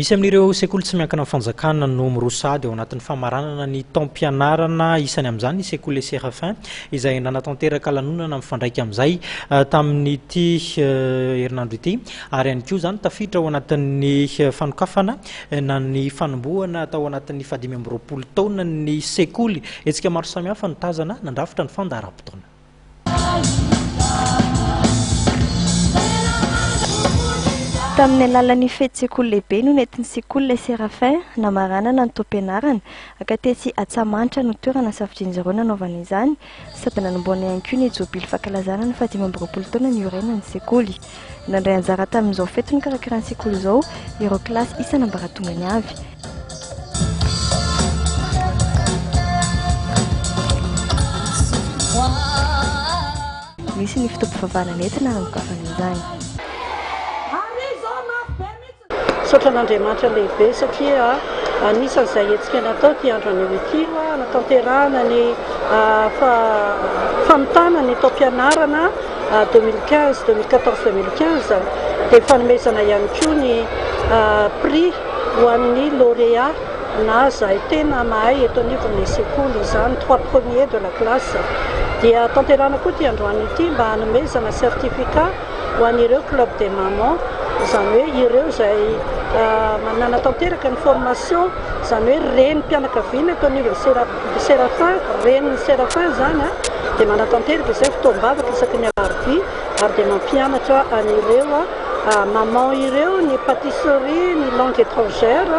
Misy amin'ireo sekoly tsy miankina amin'ny fanjakana no miroso sahady ao anatin'ny famaranana ny taom-pianarana. Isany amin'izany ny sekoly Les Séraphins izay nanatanteraka lanonana mifandraika amin'izay tamin'ity herinandro ity ary ihany koa izany tafiditra ao anatin'ny fanokafana na ny fanombohana tao anatin'ny fahadimy amby roapolo taonan'ny sekoly. Hetsika maro samihafa no tazana nandrafitra ny fandaharam-potoana. Tamin'ny alalan'ny fety sekoly lehibe no nentin'ny sekoly Les Séraphins namaranana ny taom-pianarana ka tetsy Antsahamanitra no toerana nisafidian'izy ireo nanaovana izany sady nanombohana ihany koa ny jobily fankalazana ny fahadimy amby roapolo taona niorenan'ny sekoly. Nandray anjara tamin'izao fety nokarakarain'ny sekoly izao ireo kilasy isan'ambaratongany avy. Nisy ny fotoam-pivavahana nentina nanokafana izany. Misaotra an'Andriamanitra lehibe satria anisan'izay hetsika natao ity andro anio ity hanatanterahana ny famitana ny taom-pianarana 2015, 2014, 2015 dia fanomezana ihany koa ny prix ho an'ny lauréat na izay tena mahay eto anivon'ny sekoly izany, trois premiers de la classe. Dia tanterahana koa ity androany ity mba hanomezana certificat ho an'ireo club des mamans, izany hoe ireo izay nanatanteraka ny formation, izany hoe renim-pianakaviana eto anivon'ny Séraphin, renin'ny Séraphin izany dia manatanteraka izay fotoam-bavaka isaky ny alarobia ary dia mampianatra an'ireo maman ireo ny pâtisserie, ny langue étrangère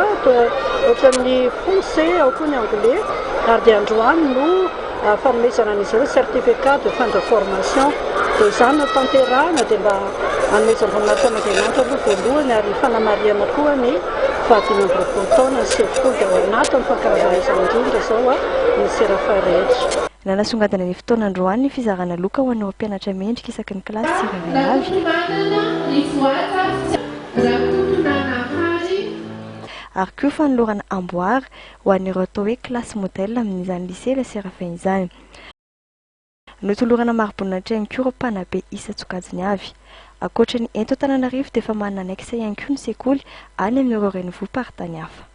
ohatran'ny français, ao koa ny anglais ary dia androany no fanomezana an'izy ireo certificat de fin de formation. Dia izany no tanterahina dia mba hanomezam-boninahitra an'Andriamanitra aloha voalohany ary fanamarihana koa ny faha-25 taona ny sekoly dia ao anatin'ny fankalazana izany indrindra izao ny Serafa rehetra. Nanasongadina ny fotoana androany ny fizarana loka ho an'ireo mpianatra mendrika isaky ny kilasy tsirairay avy. Ary koa fanolorana amboara ho an'ireo atao hoe classe modèle amin'izany lycée Le Séraphin izany. Notolorana mari-boninahitra ihany koa ireo mpanabe isan-tsokajiny avy. Ankoatra ny eto Antananarivo dia efa manana annexe ihany koa ny sekoly any amin'ireo renivohi-paritany hafa.